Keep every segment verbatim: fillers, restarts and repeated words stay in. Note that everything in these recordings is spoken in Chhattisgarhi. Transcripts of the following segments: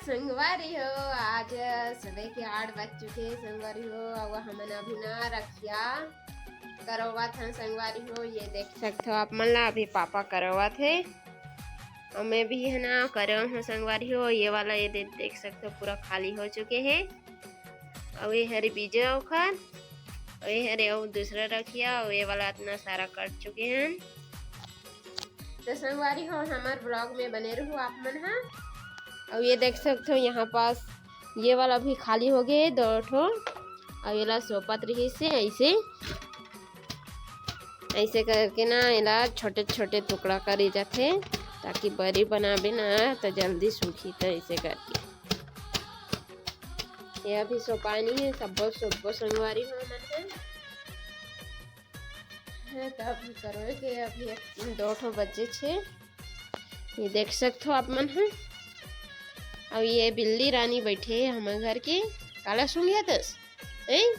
संगवारी हो, आज सुबह के आठ बज चुके हैं संगवारी हो। अब हमन अभी ना रखिया करवात हन संगवारी हो। ये देख सकते हो आप मन ला, अभी पापा करवात है और मैं भी है ना करव हूँ संगवारी हो। ये वाला ये दे-, देख सकते हो पूरा खाली हो चुके हैं। और ये हरे बीजा ओखर, और ये हरे और दूसरा रखिया, और ये वाला इतना सारा कट चुके हैं। तो संगवारी हो, हमार vlog में बने रहू आप मन हा। और ये देख सकते हो यहाँ पास ये वाला भी खाली हो गए दो ठो। और ये ला सोपत रही से ऐसे, ऐसे करके ना एला छोटे छोटे टुकड़ा करे जाथे, ताकि बरी बनाबे ना तो जल्दी सूखी। तो ऐसे करके ये अभी सोपानी है, सब्बो सब्बो संगवारी हो मन है। है तो अभी करोए के अभी एक दो ठो बजे छे। ये देख सकते हो आप मन है। अब ये बिल्ली रानी बैठे है हमारे घर के। काला सुन गया तस? ए?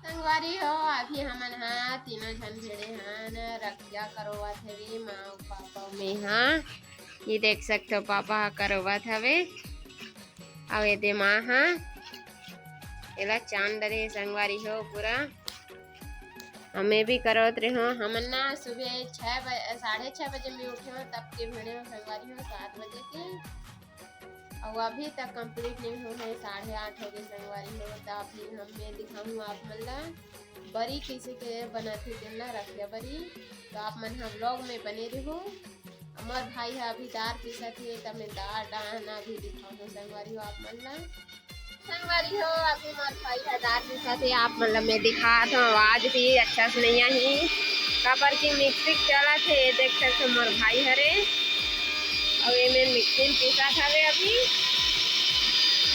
संगवारी हो, अभी हमन हा तीनों झन भिड़े हन, रखिया करोवत हवे माँ, पापा, मैं हा। ये देख सकते हो, पापा हा करोवत हवे, अउ एदे माँ हा एला चांद डरे संगवारी हो पूरा। हमें भी करोवत रहे हो, हमन ना सुबह छः बजे, साढ़े छः बजे में उठे हो, तब के भिड़े हो संगवारी हो, सात बजे के। अउ अभी तक complete नहीं हो है, साढ़े आठ हो गए संगवारी हो। तो अभी हम मैं दिखाऊँ आप मन ला बरी कैसे के बनाथे तेन ला, रखिया बरी। तो आप मन हम vlog में बने रहू। मोर भाई हा अभी दार पीसत हे, त मैं दार डाहना भी दिखाऊँ संगवारी हो आप मन ला। संगवारी हो, अभी मोर भाई हा दार पीसत हे, आप मन ला मैं दिखात हूँ। आवाज भी अच्छा से नहीं आही, काबर कि मिक्सी चलत हे, देख सकते हो मोर भाई हरे। अउ एमे मिक्सी में पीसत हवे अभी।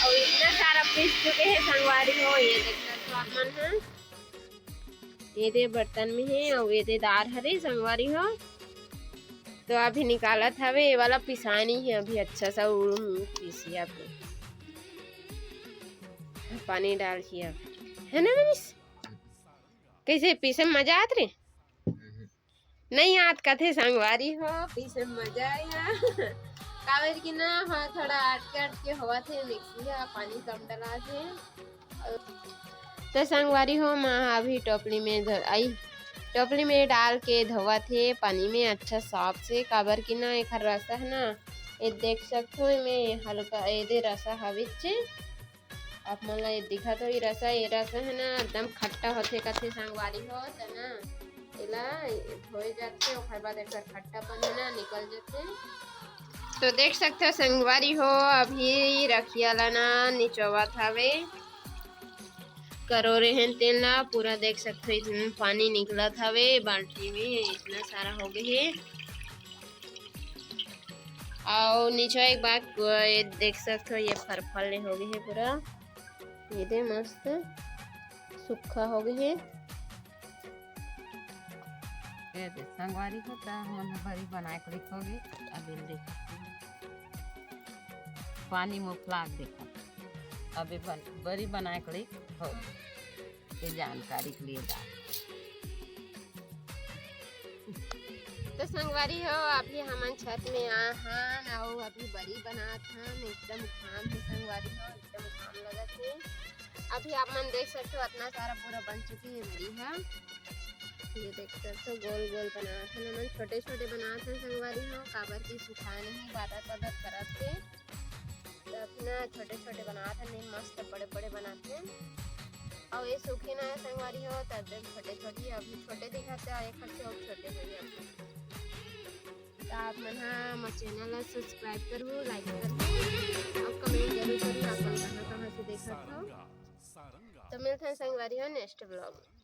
अउ इतना सारा पीस चुके हैं संगवारी हो, ये देख सकते हो आप मन ह। ये दे बर्तन में है अउ ये दे दार हरे संगवारी हो। तो अभी निकालत हवे, ये वाला पिसानी है अभी अच्छा सा उड़ूम पीसी अभी। पानी डाल के अब, है ना मनीष? कैसे पीसे में मजा आत रे? नहीं आत कथे संगवारी हो, पीसे में मजा आया। काबर कि ना, हाँ, थोड़ा अटके अटके होवत हे, मिक्सी हा पानी कम डला थे। तो संगवारी हो, माँ अभी टोपली में धर आई, टोपली में डाल के धोवत हे पानी में अच्छा साफ से, काबर कि ना एखर रसा है ना, ये देख सकथो, एमे हल्का एदे रसा हविच। आप मन ला ये दिखत हो, ये रसा, ये रसा है ना एकदम खट्टा होथे कथे संगवारी हो, त ना एला धोए जाथे, ओखर बाद एकर खट्टापन है ना निकल जाथे। तो देख सकते हो संगवारी हो, अभी रखिया ला ना निचोवत हवे, करोरे हैं तेन ला पूरा देख सकते हो, इतना पानी निकलत हवे बाल्टी में, इतना सारा हो गए है। अउ नीचे एक बार ये देख सकते हो, ये फरफल ले हो गए है पूरा, ये दे मस्त सूखा हो गए है। ये दे संगवारी हो, त हमन ह बरी बनाए के लिखोगे। अब ये देखो, पानी में उफला के देखो, अभी बन, बरी बनाए के लिख हो। ये जानकारी के लिए दा। तो संगवारी हो, अभी हमन छत में आ हन, अउ अभी बरी बनात हन। एकदम घाम है संगवारी हो, एकदम घाम लगत है। अभी आप मन देख सकते हो, इतना सारा पूरा बन चुकी है बरी हा। ये देख सकते हो, गोल गोल बनात हन हमन, छोटे छोटे बनात हन संगवारी हो, काबर की सुखाए नहीं, बादर बादर करत हे। तो अपना छोटे छोटे बनात हन, नहीं मस्त बड़े बड़े बनात हन। अउ ये सूखे ना है संगवारी हो, तो एकदम छोटे छोटे, अभी छोटे दिखत हे, एक हफ्ते और छोटे हो जाते। तो आप मन हा मोर channel ला subscribe करहु, like करहु, अउ comment जरूर करहु, आप मन कहाँ कहाँ से देखत हो। तो मिलते हैं संगवारी हो next vlog में।